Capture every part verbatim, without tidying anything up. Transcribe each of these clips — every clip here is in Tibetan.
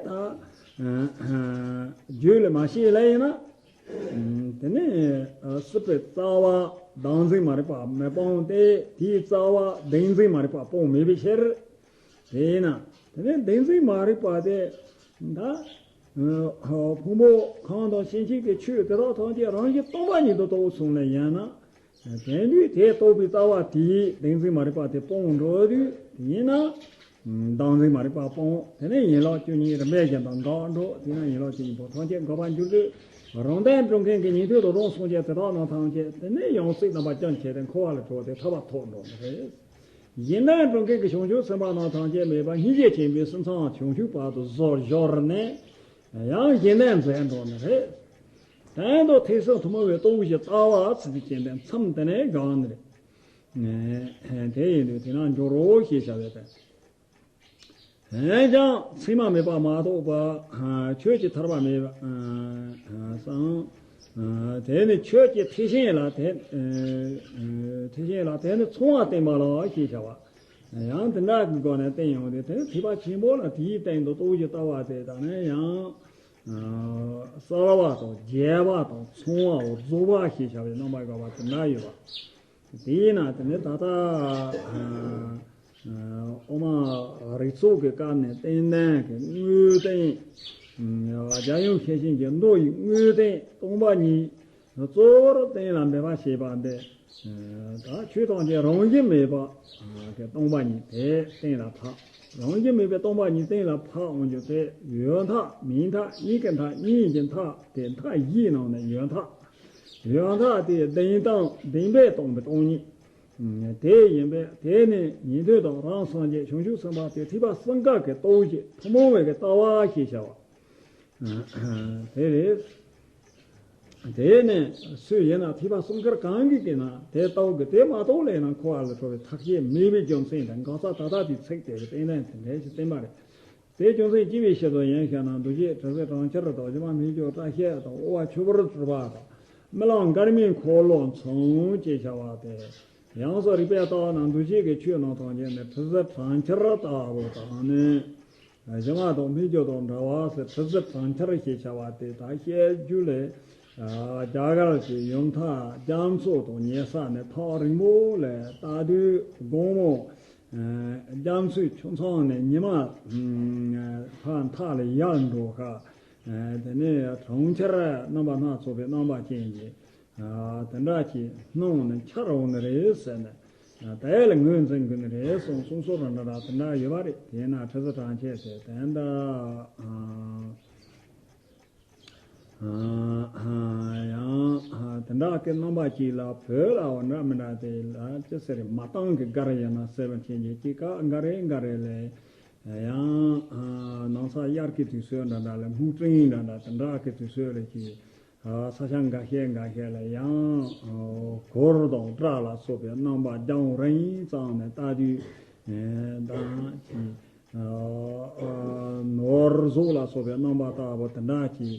ད་རྒྱུད་ལ་མ་ཤེས་ལ་ཡིན་ན། དེ་ནས་སྲིད་པའི་རྩ་བ་བདག་འཛིན་མ་རིག་པ་མི་སྤོང་སྟེ། དེའི་རྩ་བ་བདེན་འཛིན་མ་རིག་པ་སྤོང་མེད་པའི་ཕྱིར། དེས་ན་དེ་ནས་བདེན་འཛིན་མ་རིག་པ་དེ་ད་ཕུང་པོ་ཁམས་དང་སྐྱེ་མཆེད་ཀྱི་ཆོས་དེ་དག་ཐམས་ཅད་རང་བཞིན་སྟོང་པ་ཉིད་དུ་རྟོགས་སོང་ལ་ཡིན་ན། དེ་དུས་དེ་རྟོགས་པའི་རྩ་བ་དེས་བདེན་འཛིན་མ་རིག་པ་དེ་སྤོང་འགྲོ་དུས། དེ་ཡིན་ན་བདག་འཛིན་མ་རིག་པ་སྤོང་། དེ་ནས་ཡན་ལག་བཅུ་གཉིས་རིམ་པས་བཞིན་དུ་འགག་འགྲོ། དེ་ཡང་ཡན་ལག་བཅུ་གཉིས་པོ་ཐམས་ཅད་འགག་པར་འགྱུར་དུས། རང་དོན་སྒྲུབ་མཁན་གྱི་ཉན་ཐོས་དང་རང་སངས་རྒྱས་དེ་དག་རྣམས་ཐམས་ཅད་དེ་ནས་ཡང་སྲིད་རྣམ་པ་ཅན་བྱས་ཏེ་འཁོར་བ་ལས་གྲོལ་ཏེ་ཐར་པ་ཐོབ་འགྲོ་ནི་རེད། གཞན་དོན་སྒྲུབ་མཁན་གྱི་བྱང་ཆུབ་སེམས་དཔའ་རྣམས་ཐམས་ཅད་མེད་པར་སྙིང་རྗེ་ཆེན་པོས་སེམས་ཅན་བྱང་ཆུབ་བར་དུ་གཟོད་སྦྱོར་ནས་ཡང་གཞན་དོན་མཛད་འགྲོ་ནི་རེད། དོན་དུ་ཐེག་གསུམ་ཐུན་མོང་བའི་རྟོགས་བུའི་རྩ་བ་ཚིག་གཅིག་ཅན་དེ་མཚམས་དེ་ནས་འགག་ནི་རེད། དེ་ཡིན་དུས་དེ་ན་འགྱུར་རོ་ཞེས་བྱ་བའི་དོན། འོན་ཀྱང་མཚན་མ་མེད་པ་མ་གཏོགས་པ། ཆོས་ཀྱི་ཐར་པ་མེད་པ་སམ། དེ་ནི་ཆོས་ཀྱི་ཐེག་ཆེན་ལ་དེ། ཐེག་ཆེན་ལ་དེ་ནི་མཚུངས་པ་བསྟན་པ་ལ་ཞེས་བྱ་བ། ཡང་དེ་འདྲ་གི་སྒོ་ནས་བསྟན་ཡོང་སྟེ། དེ་ནི་ཐེག་པ་ཆེན་པོ་ལ་དེའི་སྟེང་དུ་རྟོགས་བུའི་རྩ་བ་དེ་དག་ནི་ཡང་གསལ་བ་དང་རྒྱས་པ་དང་མཚུངས་པའོ། རྫོགས་པ་ཞེས་བྱ་བའི་རྣམ་པ་འགག་པ་དེ་འདྲ་ཡོད་པ། དེས་ན་དེ་ནི་ད་ལྟ་དབུ་མ་རིགས་ཚོགས་ཀྱི་སྐབས་ནས་བསྟན་དོན་གྱི་དངོས་བསྟན། རྒྱལ་ཡུམ་ཤེར་ཕྱིན་གྱི་མདོ་ཡི་དངོས་བསྟན་སྟོང་པ་ཉིད་གཙོ་བོར་གཏན་ལ་འབེབས་པ་ཞེས་པ་འདི། ད་ཆོས་ཐམས་ཅད་རང་བཞིན་མེད་པ་གི་སྟོང་པ་ཉིད་དེ་གཏན་ལ་ཕབ། རང་བཞིན་མེད་པའི་སྟོང་པ་ཉིད་གཏན་ལ་ཕབ་འོང་རྒྱུ་དེ་ཡོད་མཐའ་མེད་མཐའ་གཉིས་ཀྱི་མཐའ། གཉིས་ཀྱི་མཐའ་དེ་མཐའ་བཞིའི་ནང་ནས་ཡོད་མཐའ། ཡང་དག་དེ་བདེན་དང་བདེན་པས་སྟོང་པའི་སྟོང་ཉིད་དེ་ཡིན་པས། དེ་ནི་ཉན་ཐོས་དང་རང་སངས་རྒྱས་བྱང་ཆུབ་སེམས་དཔའ་དེ་ཐེག་པ་གསུམ་ཀ་གི་སྟོབས་ཀྱིས་ཐུན་མོང་བའི་གི་ལྟ་བ་ཞེས་བྱ་བ་དེ་རེད། དེ་ནི་སུ་ཡིན་ན་ཐེག་པ་གསུམ་ཀར་གང་གིས་བལྟས་ན་དེ་ལྟ་བུ་གི་དེ་མ་གཏོགས་ལས་ན་འཁོར་བ་ལས་གྲོལ་བའི་ཐབས་ཤེས་མེད་པའི་རྒྱུ་མཚན་དང་འགག་རྩ་ད་ལྟ་དེའི་ཚིག་དེ་གི་བསྟན་ནས་དེ་འདྲ་ཞིག་བསྟན་པ་རེད། དེའི་རྒྱུ་མཚན་ཅི་ཡིན་ཞེས་སུ་ཡིན་ཞེ་ན། འདུ་བྱེད་དྲི་ཟའི་གྲོང་ཁྱེར་དང་། སྒྱུ་མ་སྨིག་རྒྱུ་སྐྲ་ཤད་དང་། དབུ་བ་ཆོས་འབུར་སྤྲུལ་པ་དང་། རྨི་ལམ་སྐར་མའི་འཁོར་ལོ་མཚུངས་ཅེས་བྱ་བ་སྟེ། ཡང་སོ་རིགས་པས་བརྟགས་ན་འདུ་བྱེད་ཀྱི་ཆོས་རྣམས་ཐམས་ཅད་ནི་དྲི་ཟའི་གྲོང་ཁྱེར་ལྟ་བུ་དང་ནི། སྒྱུ་མ་དང་སྨིག་རྒྱུ་དང་འདྲ་བ་ཟེར། དྲི་ཟའི་གྲོང་ཁྱེར་ཞེས་བྱ་བ་སྟེ། ད་བཤད་རྒྱུ་ལས། རྒྱ་གར་གྱི་ཡུམ་ཐག་རྒྱ་མཚོ་དང་ཉེ་ས་ནས་ཐག་རིང་པོ་ལས་ལྟ་དུས་དགོང་མོ། རྒྱ་མཚོའི་ཆུ་མཚམས་ནས་ཉི་མ་ཕར་མཐའ་ལ་ཡར་འགྲོ་ཁ། དེ་ནས་གྲོང་ཁྱེར་རྣམ་པ་སྣ་ཚོགས་པའི་རྣམ་པ་ཅན་གྱི་དེ་འདྲ་གྱི་སྣང་ནས་འཆར་འོང་ནི་རེད་ཟེར་ནས། དེ་ལ་ངོས་འཛིན་དགོས་ནི་རེད་གསུངས། གསུང་སྲོལ་ར་འདྲ་འདྲ་དེ་འདྲ་ཡོད་པ་རེད། དེས་ན་དྲི་ཟའི་གྲོང་ཁྱེར་ཟེར་དེ་འདྲ། ཡང་དེ་འདྲ་གི་རྣམ་པ་ཅིག་ལ་བོད་ལ་འོ་འདྲ་མི་འདྲ་དེ་ལ་ཅི་ཟེར། མ་བཏང་གི་སྒར་ཡིན་ན་ཟེར་བ་ཅན་གྱི་སྐབས་འགའ་རེ་འགའ་རེ་ལས། ཡང་ནམ་ཟླ་དབྱར་གྱི་དུས་ཚོད་འདྲ་འདྲ་ལ། སྨུག་སྤྲིན་འདྲ་འདྲ་དེ་འདྲ་གི་དུས་ཚོད་ལ་ཅིག་ས་ཆ་འགའ་ཤས་འགའ་ཤས་ལ་ཡང་གུར་དང་སྐྲ་ལ་སོགས་པའི་རྣམ་པ་རྒྱང་རིང་ཙམ་ནས་ལྟ་དུས་དང་ཅིག་ནོར་གཟུགས་ལ་སོགས་པའི་རྣམ་པ་ལྟ་བུ་དེ་འདྲ་ཅིག་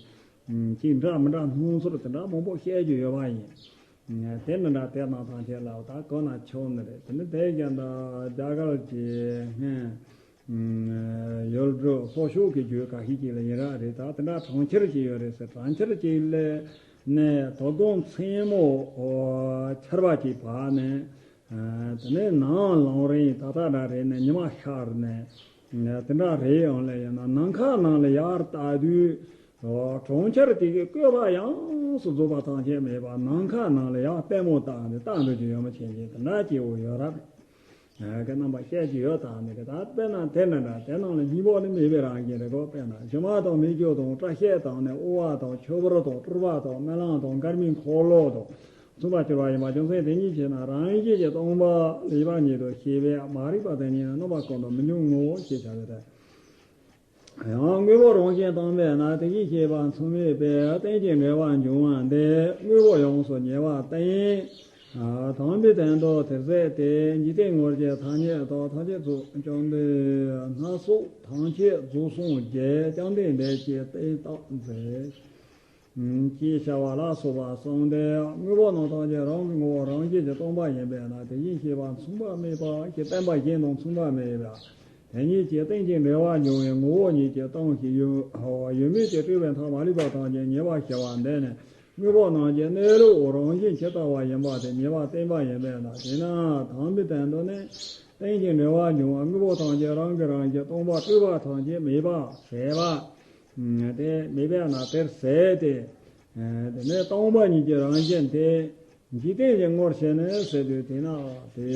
ཅིག་འདྲ་མི་འདྲ་སྣང་ཚུལ་དེ་འདྲ་མང་པོ་བཤད་རྒྱུ་ཡོད་པ་ཡིན། དེ་མི་འདྲ་དེ་རྣམས་ཐམས་ཅད་ལ་ད་གོ་ན་ཆོག་ནི་རེད། དེ་ནི་དེ་བཞིན་དུ་རྒྱ་གར་གྱི་སྔོན་ཡུལ་གྲུ་ལྷོ་ཕྱོགས་ཀྱི་རྒྱུད་འགའ་ཤས་ཅིག་ལ་ཡིན་ར་རེད། ད་དེ་འདྲ་གྲོང་ཁྱེར་ཅིག་ཡོད་རེད་ཟེར། གྲོང་ཁྱེར་ཅིག་ལ་ནས་དོ་དགོང་མཚན་མོ་ཆར་པ་ཅིག་བབས་ནས། དེ་ནས་ནམ་ལངས་རིང་ད་ལྟ་འདྲ་རེད་ནས་ཉི་མ་ཤར་ནས། དེ་འདྲ་རེད། ཡང་ལས་ཡང་ན་ནམ་མཁའ་ནང་ལ་ཡར་ལྟ་དུས། གྲོང་ཁྱེར་དེ་གི་བཀོད་པ་ཡོངས་སུ་རྫོགས་པ་ཐམས་ཅད་མེད་པ། ནམ་མཁའ་ནང་ལ་ཡར་ལྟད་མོ་བལྟས་ནས་ལྟ་འདོད་ཀྱི་ཡོད་མི་ཅན་གྱི་དེ་འདྲ་སྐྱེ་བོ་ཡོད་རབས། གི་རྣམ་པ་བཤད་ཀྱི་ཡོད་དང་ནི་གི། ད་དཔེར་ན་དེ་འདྲ་འདྲ་དེ་ནང་ལ་སྙིང་པོ་ནི་མེད་པའི་རང་བཞིན་རེད་གོ། དཔེར་ན་སྒྱུ་མ་དང་སྨིག་རྒྱུ་དང་སྐྲ་ཤད་དང་ནི། དབུ་བ་དང་ཆོས་འབུར་དང་སྤྲུལ་པ་དང་རྨི་ལམ་དང་སྐར་མའི་འཁོར་ལོ་དང་མཚུངས་པར་གྱུར་པ་ཡིན་པ་རྒྱུ་མཚན་དེ་ཉིད་ཕྱིར་ན། རང་བཞིན་གྱིས་སྟོང་པ་ལེགས་པར་ཉིད་དུ་ཤེས་པས་མ་རིག་པ་དེ་ཉིད་ནི་རྣམ་པ་ཀུན་ཏུ་མི་འབྱུང་ངོ་ཞེས་བྱ་བའི་དོན། ཡང་དངོས་པོ་རང་བཞིན་སྟོང་པས་ན། དེ་བཞིན་གཤེགས་པ་མཚུངས་མེད་པས། རྟེན་ཅིང་འབྲེལ་བར་འབྱུང་བ་འདི། དངོས་པོ་ཡོངས་སུ་ཉེ་བར་བསྟན། དམ་པའི་དོན་དུ་དེ་ཟད་དེ། འཇིག་རྟེན་ངོར་གྱི་ཐ་སྙད་དག་ཐམས་ཅད་རྫོགས། བཅོམ་ལྡན་སྣ་ཚོགས་ཐམས་ཅད་རྫོགས་སངས་རྒྱས། བཅོམ་ལྡན་འདས་ཀྱིས་དེ་དག་མཛད། ཅེས་བྱ་བ་ལ་སོགས་པ་གསུངས་ཏེ། དངོས་པོ་རྣམས་ཐམས་ཅད་རང་གི་ངོ་བོ་རང་བཞིན་གྱིས་སྟོང་པ་ཡིན་པས་ན། དེ་བཞིན་གཤེགས་པ་མཚུངས་པ་མེད་པ་ཞེས་བསྟན་པ་གཞན་དང་མཚུངས་པ་མེད་པ། དེ་ཉིད་ཀྱི་རྟེན་ཅིང་འབྲེལ་བར་འབྱུང་བའི་ངོ་བོ་ཉིད་ཀྱི་སྟོང་ཞིང་ཡུལ་ཡུལ་མིན་གྱི་སྤྲོས་པའི་མཐའ་མ་ལུས་པ་ཐམས་ཅད་ཉེ་བར་ཞི་བ་འདི་ནི་དངོས་པོ་རྣམས་ཀྱི་གནས་ལུགས་རང་བཞིན་ཇི་ལྟ་བ་ཡིན་པ་དེ་ཉེ་བར་བསྟན་པ་ཡིན་པས་ན། དེས་ན་དམ་པའི་དོན་དུ་ནི་རྟེན་ཅིང་འབྲེལ་བར་འབྱུང་བ་དངོས་པོ་ཐམས་ཅད་རང་གིས་རང་གི་སྟོང་པ་སྤྲོས་པ་ཐམས་ཅད་མེད་པ་ཟད་པ། དེ་མེད་པས་ན་དེར་ཟད་དེ། དེ་ནས་སྟོང་པ་ཉིད་ཀྱི་རང་བཞིན་དེ། འཇིག་རྟེན་གྱི་ངོར་བྱས་ནས་ཟེར་དུས་དེས་ན་དེ།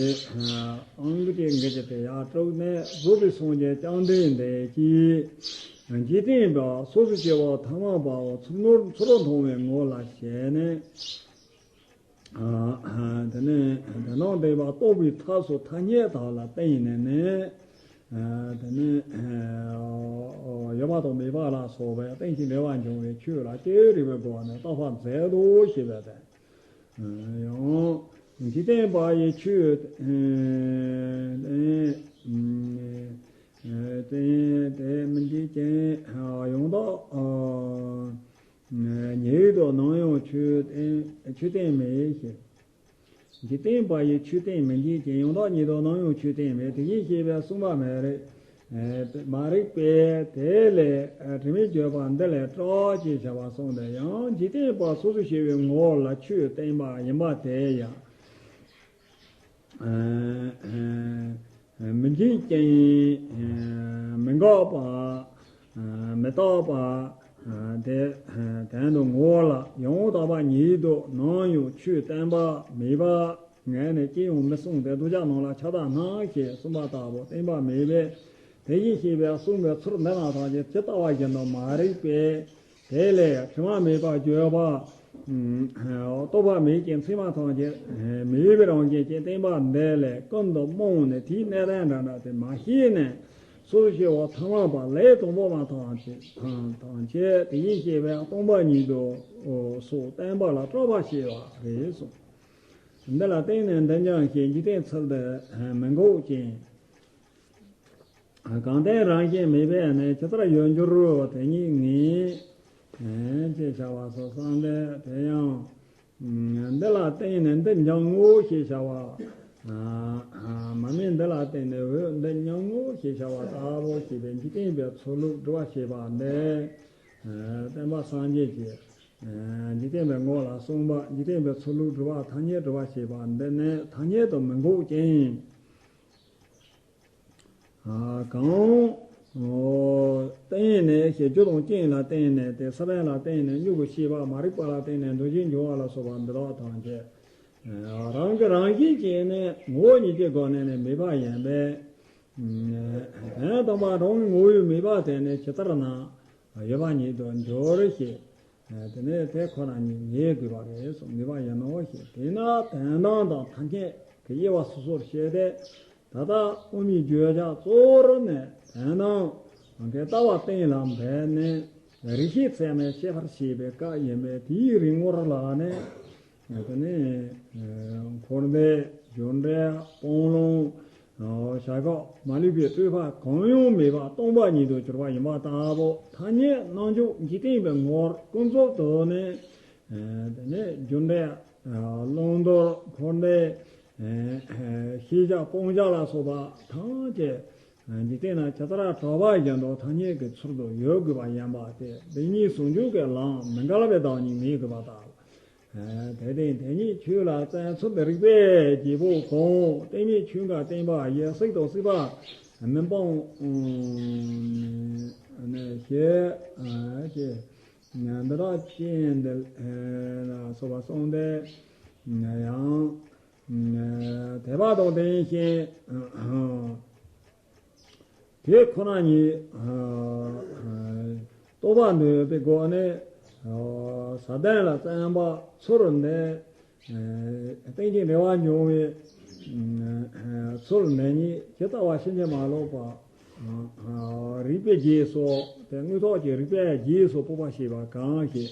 ཨང་ཀི་གི་འགུལ་གྱི་དེ་ཡར་དྲུག་ནས་བཟོད་པའི་སངས་རྒྱས་བཅོམ་ལྡན་འདས་ཀྱིས། འཇིག་རྟེན་པ་སོ་སོ་སྐྱེ་བོ་ཐ་མལ་པའོ་ཚུར་ནོར་ཚུར་མཐོང་བའི་ངོ་ལ་བྱས་ནས། དེ་ནས་དེ་ནང་བསྡད་པ་རྟོགས་པའི་ཐབས་སུ་ཐ་སྙད་དག་ལ་བརྟེན་ནས་ནི། དེ་ནས་ཡོད་པ་དང་མེད་པ་ལ་སོགས་པའི་རྟེན་ཅིང་འབྲེལ་བར་འབྱུང་བའི་ཆོས་ལ་སྐྱེ་བོའི་རིགས་པའི་སྒོ་ནས་བརྟག་པ་མཛད་དོ་ཞེས་པ་དང་། ཡང་འཇིག་རྟེན་པ་ཡི་ཆོས། དེ་དེ་མི་འཇིག་ཅིང་ཡང་དག་ཉིད་དུ་སྣང་ཡང་ཆོས་ཅན་ཆོས་ཅན་མེད་ཞེས། འཇིག་རྟེན་པ་ཡི་ཆོས་ཅན་མི་འཇིག་ཅིང་ཡང་དག་ཉིད་དུ་སྣང་ཡང་ཆོས་ཅན་མེད། དེ་བཞིན་གཤེགས་པས་གསུངས་པ་མ་རིག་མ་རིག་པས་དེ་ལས་དྲི་མས་བརྗོད་པ་འདི་ལས་སྐྲག་ཅེས་བྱ་བ་གསུངས་ཏེ། ཡང་འཇིག་རྟེན་པ་སོ་སོ་སྐྱེ་བོའི་ངོ་བོ་ལ་ཆོས་བསྟན་པ་ཡིན་པ་དེ་ཡང་། མི་འཇིག་ཅིང་མི་འགག་པ། མི་རྟག་པ། དེ་དོན་དུ་ངོ་བོ་ལ་ཡང་དག་པ་ཉིད་དུ་སྣང་ཡང་ཆོས་བསྟན་པ་མེད་པ། ངས་ནི་ཅི་ཡང་མི་གསུངས་ཏེ། སྡུག་ཅག་རྣམས་ལ་ཕྱག་དང་སྣང་ཞེས་གསུངས་པ་ལྟ་བུ་བསྟན་པ་མེད་པས། དེ་བཞིན་གཤེགས་པས་གསུངས་པའི་ཚུལ་འདི་རྣམས་ཐམས་ཅད་ཇི་ལྟ་བ་བཞིན་དུ་མ་རིག་པས། དེ་ལས་དྲི་མ་མེད་པར་བརྗོད་པ། རྟོག་པ་མེད་ཅིང་མཚན་མ་ཐམས་ཅད་མེད་པའི་རང་བཞིན་གྱི་བསྟན་པ་འདི་ལས་ཀུན་ཏུ་རྨོངས་ནས་དེའི་གནས་དང་འདྲ་འདྲ་དེ་མ་ཤེས་ནས། སོ་སོ་སྐྱེ་བོ་ཐ་མལ་པ་ལས་དང་པོ་མ་ཐམས་ཅད་ཐམས་ཅད་དེ་བཞིན་གཤེགས་པའི་སྟོང་པ་ཉིད་དུ་སོགས་བསྟན་པ་ལ་སྐྲག་པ་སྐྱེ་བ་རེད་གསུངས། འདི་ལ་བརྟེན་ནས་འདི་འཇོམས་ཤིག་འཇིག་རྟེན་ཚུལ་འདི་མི་འགོག་ཅིང་། གང་དེའི་རང་བཞིན་མེད་པས་ནི་ཇི་ལྟར་ཡོད་འགྱུར་རོ། དེ་ཉིད་ངས་ཅེས་བྱ་བ་སོགས་གསུངས་ཏེ། དེ་ཡང་འདི་ལ་བརྟེན་ནས་འདི་འཇོམས་ངོ་ཞེས་བྱ་བ། མ་སྨད་འདི་ལ་བརྟེན་ནས་འོད་འདི་འཇོམས་ངོ་ཞེས་བྱ་བ་ལྟ་བུ་ཞེས་པའི་འཇིག་རྟེན་པའི་ཚུལ་ལུགས་སྒྲུབ་པ་ཞེས་པ་འདི། སྟོན་པ་སངས་རྒྱས་ཀྱིས་འཇིག་རྟེན་པའི་ངོ་ལ་གསུངས་པ། འཇིག་རྟེན་པའི་ཚུལ་ལུགས་སྒྲུབ་པ་ཐ་སྙད་སྒྲུབ་པ་ཞེས་པ་འདི་ནི་ཐ་སྙད་དུ་མི་འགོག་ཅིང་། གང་བརྟེན་ནས་ཞེས་རྒྱུ་དང་རྐྱེན་ལ་བརྟེན་ནས་ཏེ། ས་བོན་ལ་བརྟེན་ནས་མྱུ་གུ་སྐྱེས་པ། མ་རིག་པ་ལ་བརྟེན་ནས་འདུ་བྱེད་འབྱུང་བ་ལ་སོགས་པ་འདི་དག་ཐམས་ཅད་རང་གི་རང་བཞིན་གྱིས་ནི་ངོ་བོ་ཉིད་ཀྱི་སྒོ་ནས་ནི་མེད་པ་ཡིན་པས། དོན་དམ་པར་རང་གི་ངོ་བོས་མེད་པ་དེ་ནི་ཇི་ལྟར་ན་ཡོད་པ་ཉིད་དུ་འགྱུར་ཞེས། དེ་ནས་དེ་ཁོ་ན་ཉིད་ངེས་དགོས་པ་རེད་གསུངས། ངེས་པ་ཡིན་ནོ་ཞེས། དེས་ན་དོན་དམ་དང་ཐ་སྙད་ཀྱི་དབྱེ་བ་སོ་སོར་ཕྱེ་སྟེ། ད་ལྟ་དབུ་མའི་བརྗོད་བྱ་གཙོ་བོར་ནི་དོན་དམ་གྱི་ལྟ་བ་གཏན་ལ་འབེབས་ནས། རིགས་ཤེས་ཚད་མས་ཤེས་པར་བྱེད་པའི་སྐབས་ཡིན་པས། དེའི་རིགས་ངོར་ལ་ནི། དེ་ནས་འཁོར་འདས་རྒྱུ་འབྲས་སྤང་བླང་བྱ་གག་མ་ལུས་པའི་སྤྲོས་པ་གང་ཡང་མེད་པ་སྟོང་པ་ཉིད་དུ་གྱུར་པ་ཡིན་པ་ལྟ་བུ། ཐ་སྙད་རྣལ་འབྱོར་འཇིག་རྟེན་པའི་ངོར་ཀུན་རྫོབ་ཏུ་ནི། དེ་ནས་རྒྱུ་འབྲས་བླང་དོར་འཁོར་འདས་ཤེས་བྱ་སྤང་བྱ་ལ་སོགས་པ་ཐམས་ཅད་འཇིག་རྟེན་ན་ཇི་ལྟར་གྲགས་པ་བཞིན་དུ་ཐ་སྙད་ཀྱི་ཚུལ་དུ་ཡོད་དགོས་པ་ཡིན་པ་སྟེ། འདི་ཉིད་ཟུང་འཇུག་གི་ལམ་མི་འགལ་བའི་བདག་ཉིད་ངེས་དགོས་པ་དང་། དེ་སྟེང་དེ་ཉིད་ཆོས་ལ་བཙན་ཚུལ་རིགས་པས་རྒྱལ་པོ་གང་། རྟེན་མེད་ཆོས་འགའ་བསྟན་པ་ཡི། གཟུགས་དང་སྲིད་པ་མི་སྤང་ཞེས། འདི་དག་ཅན་འདི་ལ་སོགས་པ་གསུངས་ཏེ། ཡང་དད་པ་དང་ལྡན་ཞིང་། དེ་ཁོ་ན་ཉིད་རྟོགས་པ་འདོད་པའི་སྒོ་ནས། ས་བོན་ལ་བརྟེན་པ་ཚུལ་འདི། རྟེན་ཅིང་འབྲེལ་བར་འབྱུང་བའི་ཚུལ་འདི་ཉིད་ཇི་ལྟ་བ་ཕྱིན་ཅི་མ་ལོག་པ། རིགས་པའི་རྗེས་སུ། དེ་དངོས་ཐོག་གི་རིགས་པའི་རྗེས་སུ་སྤོབས་པ་བྱེད་པ་གང་ཞིག་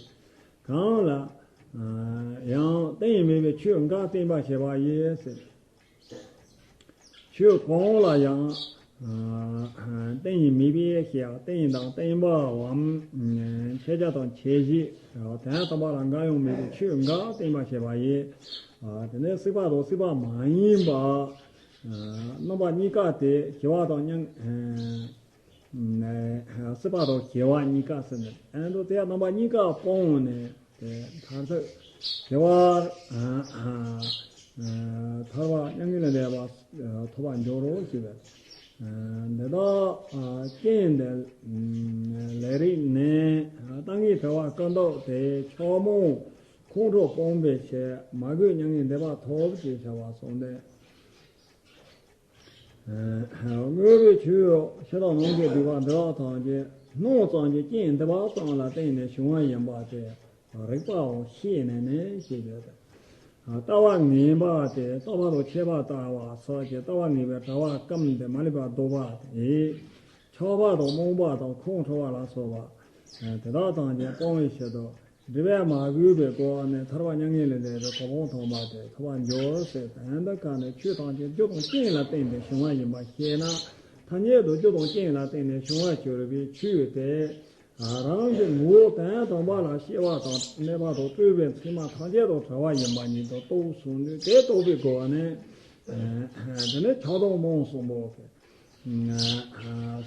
གང་ལ། ཡང་གཏན་ཡིན་མིན་པའི་ཆོས་འགའ་བསྟན་པ་བྱེད་པ་ཡིན་ཟེར། ཆོས་གང་ལ་ཡང་། གཏན་ཡིན་མིན་པའི་ཞེས་གཏན་དང་བརྟན་པའམ། ཁྱད་ཆོས་དང་ཁྱད་གཞི། དོན་དམ་པ་ལ་འགའ་ཡང་མེད་པའི་ཆོས་འགའ་བསྟན་པ་བྱེད་པ་ཡིན། དེ་ནས་སྲིད་པ་དང་སྲིད་པ་མ་ཡིན་པ། རྣམ་པ་གཉིས་ཀ་དེ་ཞི་བ་དང་མྱ་ངན། སྲིད་པ་དང་ཞི་བ་གཉིས་ཀ་ཟེར་ནས། ཨ་ནི་དེ་རྣམ་པ་གཉིས་ཀ་སྤོང་ནས་དེ་མཐར་ཐུག་ཞི་བ་ཐར་པ་མྱ་ངན་ལས་འདས་པ་ཐོབ་པར་འགྱུར་རོ་ཞེས་པས། འདི་དག་རྐྱེན་འདས་ལས་རིགས་ནི། ལྟ་ངན་བྲལ་བ་ཀུན་བཏུས་ཏེ། ཕྱོགས་མང་ཁོང་ཁྲོ་སྤོང་བའི་ཕྱིར། མ་གོས་མྱ་ངན་འདས་པ་ཐོབ་ཅེས་བྱ་བ་གསུངས་ཏེ། དངོས་པོའི་ཆོས་ཕྱི་དང་ནང་གི་སྡིག་པ་འདི་དག་ཐམས་ཅད་སྣང་ཙམ་གྱི་རྐྱེན་འདི་པ་ཙམ་ལ་བརྟེན་ནས་བྱུང་བ་ཡིན་པ་དེ་རིག་པའམ་ཤེས་ནས་ནི་ཞེས་བརྗོད་དེ། ལྟ་བ་ངན་པ་དེ་རྟག་པ་དང་ཁྱད་པར་ལྟ་བ་སོགས་ཀྱི་ལྟ་བ་ངན་པའི་དྲ་བ་སྐམ་སྟེ་མ་ལུས་པ་ལྡོག་པ་དེ། ཆགས་པ་དང་རྨོངས་པ་དང་ཁོང་ཁྲོ་བ་ལ་སོགས་པ་དེ་དག་ཐམས་ཅད་སྤོང་བའི་ཕྱིར་དུ། སྒྲིབ་པས་མ་གོས་པའི་སྒོ་ནས་ཐར་པ་མྱ་ངན་ལས་འདས་པའི་གོ་འཕང་དམ་པ་དེ་ཐོབ་པར་འགྱུར་ཟེར། དོན་དུ་གང་ནས་ཆོས་ཐམས་ཅད་རྒྱུ་དང་རྐྱེན་ལ་བརྟེན་ཏེ་བྱུང་བ་ཡིན་པ་ཤེས་ན། ཐམས་ཅད་དུ་རྒྱུ་དང་རྐྱེན་ལ་བརྟེན་ནས་བྱུང་བར་གྱུར་པའི་ཆོས་དེ། རང་གི་ངོ་བོ་དོན་དམ་པ་ལ་སྐྱེ་བ་དང་གནས་པ་དང་སྤྲོས་པའི་མཚན་མ་ཐམས་ཅད་དང་བྲལ་བ་ཡིན་པ་ཉིད་དུ་རྟོགས་གསུངས་ནས། དེ་རྟོགས་པའི་སྒོ་ནས། དེ་ནས་ཆགས་སྡང་རྨོངས་གསུམ་པོ།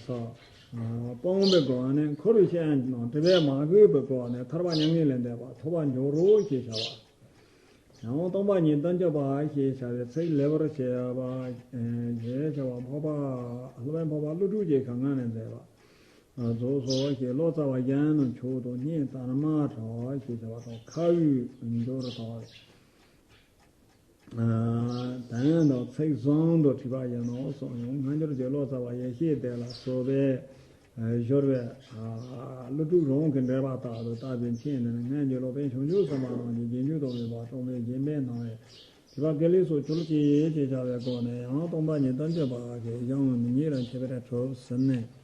སོགས་སྤོང་བའི་སྒོ་ནས། འཁོར་བའི་སྐྱོན་རྣམས་སྒྲིབ་པས་མ་གོས་པའི་སྒོ་ནས་ཐར་པ་མྱ་ངན་ལས་འདས་པ་ཐོབ་པར་འགྱུར་རོ་ཞེས་བྱ་བ། ཡང་སྟོང་པ་ཉིད་བདུན་ཅུ་པ་ཞེས་བྱ་བའི་ཚིག་ལེགས་པར་བཤད་པ་ཞེས་བྱ་བ་འཕགས་པ་སློབ་དཔོན་འཕགས་པ་ཀླུ་སྒྲུབ་ཀྱིས་གང་ངག་ནས་མཛད་པ་རྫོགས་སོ་ཞེས། ལོ་ཙཱ་བ་གཞན་རྣམས་མཆོག་ཏུ་བསྙད་དར་མ་བྲ་ཞེས་བྱ་བ་དང་། ཁ་དབུས་འགྱུར་དག་དོན་དང་ཚིག་ཟུང་དུ་འཁྲིལ་བ་ཡིན་ནོ་གསུངས་ཡོང་། སྔ་འགྱུར་གྱི་ལོ་ཙཱ་བ་ཡེ་ཤེས་སྡེ་ལ་སོགས་པས་བཞུགས་པའི་ཀླུ་སྒྲུབ་རང་གི་འགྲེལ་པ་ལྟར་དུ་བཏབ་པའི་མཚན་ནི། སྔ་འགྱུར་སློབ་དཔོན་བྱང་ཆུབ་སེམས་དཔའ་རྣམས་ཀྱི་རྗེས་འཇུག་ཏུ་འོས་པ་གྲངས་མེད་བཞི་པའི་ནང་བའི་ཐེག་པ་དགེ་ལེགས་སོགས་ཆོས་ལུགས་ཀྱི་ཡེ་ཤེས་བྱ་བའི་སྒོ་ནས་ཡང་སྟོང་པ་ཉིད་བདུན་ཅུ་པ་གི་གཞུང་ཉིད་ལ་མཆིས་པའི་གྲུབ་ཟིན་ནས།